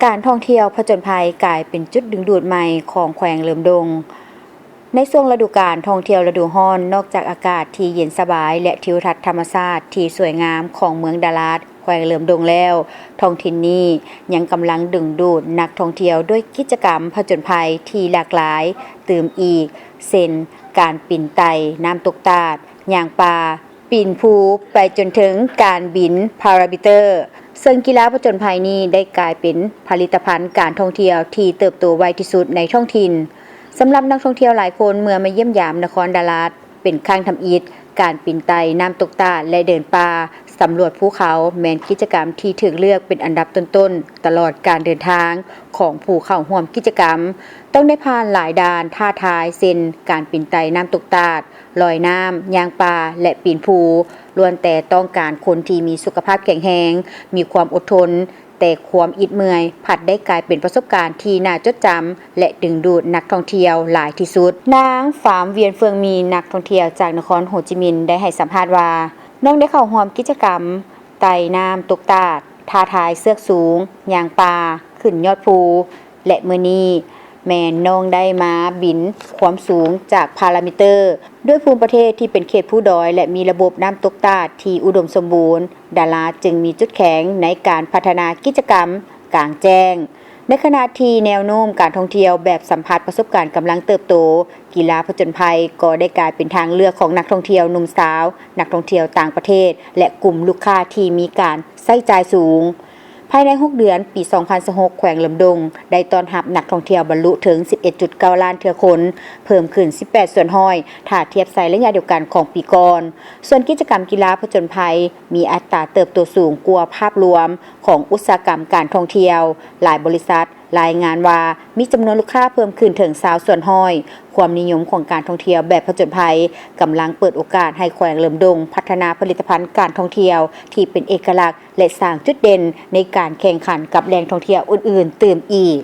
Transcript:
ການທ່ອງທ່ຽວຜະຈົນໄພກາຍເປັນຈຸດດຶງດູດໃໝ່ຂອງແຂວງເຫຼີມດົງ. ໃນຊ່ວງລະດູການທ່ອງທ່ຽວລະດູຮ້ອນ, ນອກຈາກອາກາດທີ່ເຢັນສະບາຍ ແລະ ທິວທັດທຳມະຊາດທີ່ສວຍງາມຂອງເມືອງດາລາດ, ແຂວງເຫຼີມດົງແລ້ວ, ທ້ອງຖິ່ນນີ້ຍັງກຳລັງດຶງດູດນັກທ່ອງທ່ຽວດ້ວຍກິດຈະກຳຜະຈົນໄພທີ່ຫຼາກຫຼາຍຕື່ມອີກ, ເຊັ່ນ ການປີນໄຕ່ນ້ຳຕົກຕາດ, ຍ່າງປ່າ, ປີນພູ ໄປຈົນເຖິງການບິນພາຣາມິເຕີ, ເຊິ່ງກິລາຜະຈົນໄພນີ້ໄດ້ກາຍເປັນຜະລິດຕະພັນການທ່ອງທ່ຽວທີ່ເຕີບໂຕໄວທີ່ສຸດໃນທ້ອງຖິ່ນ. ສຳລັບນັກທ່ອງທ່ຽວຫຼາຍຄົນ ເມື່ອມາຢ້ຽມຢາມນະຄອນດາລາດເປັນຄັ້ງທຳອິດ, ການປີນໄຕ່ນ້ຳຕົກຕາດ ແລະ ເດີນປ່າສຳຫຼວດພູເຂົາ ແມ່ນກິດຈະກຳທີ່ຖືກເລືອກເປັນອັນດັບຕົ້ນໆຕະຫຼອດການເດີນທາງຂອງຜູ້ເຂົ້າຮ່ວມກິດຈະກຳ. ຕ້ອງໄດ້ຜ່ານຫຼາຍດ່ານທ້າທາຍ ເຊັ່ນ ການປີນໄຕ່ນ້ຳຕົກຕາດ, ລອຍນ້ຳ, ຍ່າງປ່າ ແລະ ປີນພູ, ລ້ວນແຕ່ຕ້ອງການຄົນທີ່ມີສຸຂະພາບແຂງແຮງ, ມີຄວາມອົດທົນ, ແຕ່ຄວາມອິດເມື່ອຍພັດໄດ້ກາຍເປັນປະສົບການທີ່ໜ້າຈົດຈຳ ແລະ ດຶງດູດນັກທ່ອງທ່ຽວຫຼາຍທີ່ສຸດ. ນາງ ຟາມ ວຽນເຟືອງມີ, ນັກທ່ອງທ່ຽວຈາກນະຄອນໂຮຈິມິນ ໄດ້ໃຫ້ສຳພາດວ່າ, ນ້ອງໄດ້ເຂົ້າຮ່ວມກິດຈະກຳໄຕ່ນ້ຳຕົກຕາດ, ທ້າທາຍເຊືອກສູງ, ຍ່າງປ່າ, ຂຶ້ນຍອດພູ ແລະ ມື້ນີ້ແມ່ນນ້ອງໄດ້ມາບິນຄວາມສູງຈາກພາຣາມິເຕີ. ດ້ວຍພູມປະເທດທີ່ເປັນເຂດພູດອຍ ແລະ ມີລະບົບນ້ຳຕົກຕາດທີ່ອຸດົມສົມບູນ, ດາລາດຈຶ່ງມີຈຸດແຂງໃນການພັດທະນາກິດຈະກຳກາງແຈ້ງ. ໃນຂະນະທີ່ແນວໂນ້ມການທ່ອງທ່ຽວແບບສຳຜັດປະສົບການກຳລັງເຕີບໂຕ, ກິລາຜະຈົນໄພກໍໄດ້ກາຍເປັນທາງເລືອກຂອງນັກທ່ອງທ່ຽວໜຸ່ມສາວ, ນັກທ່ອງທ່ຽວຕ່າງປະເທດ ແລະ ກຸ່ມລູກຄ້າທີ່ມີການໃຊ້ຈ່າຍສູງ. ພາຍໃນຫົກເດືອນ ປີສອງພັນຊາວຫົກ ແຂວງເຫຼີມດົງໄດ້ຕ້ອນຮັບນັກທ່ອງທ່ຽວບັນລຸເຖິງສິບເອັດຈຸດເກົ້າລ້ານເທື່ອຄົນ, ເພີ່ມຂຶ້ນສິບແປດສ່ວນຮ້ອຍ ຖ້າທຽບໃສ່ໄລຍະດຽວກັນຂອງປີກ່ອນ. ສ່ວນກິດຈະກຳກິລາຜະຈົນໄພມີອັດຕາເຕີບໂຕສູງກວ່າພາບລວມຂອງອຸດສາຫະກຳການທ່ອງທ່ຽວ. ຫຼາຍບໍລິສັດລາຍງານວ່າມີຈຳນວນລູກຄ້າເພີ່ມຂຶ້ນເຖິງຊາວສ່ວນຮ້ອຍ. ຄວາມນິຍົມຂອງການທ່ອງທ່ຽວແບບຜະຈົນໄພກຳລັງເປີດໂອກາດໃຫ້ແຂວງເຫຼີມດົງພັດທະນາຜະລິດຕະພັນການທ່ອງທ່ຽວທີ່ເປັນເອກະລັກ ແລະ ສ້າງຈຸດເດັ່ນໃນການແຂ່ງຂັນກັບແຫຼ່ງທ່ອງທ່ຽວອື່ນໆຕື່ມອີກ.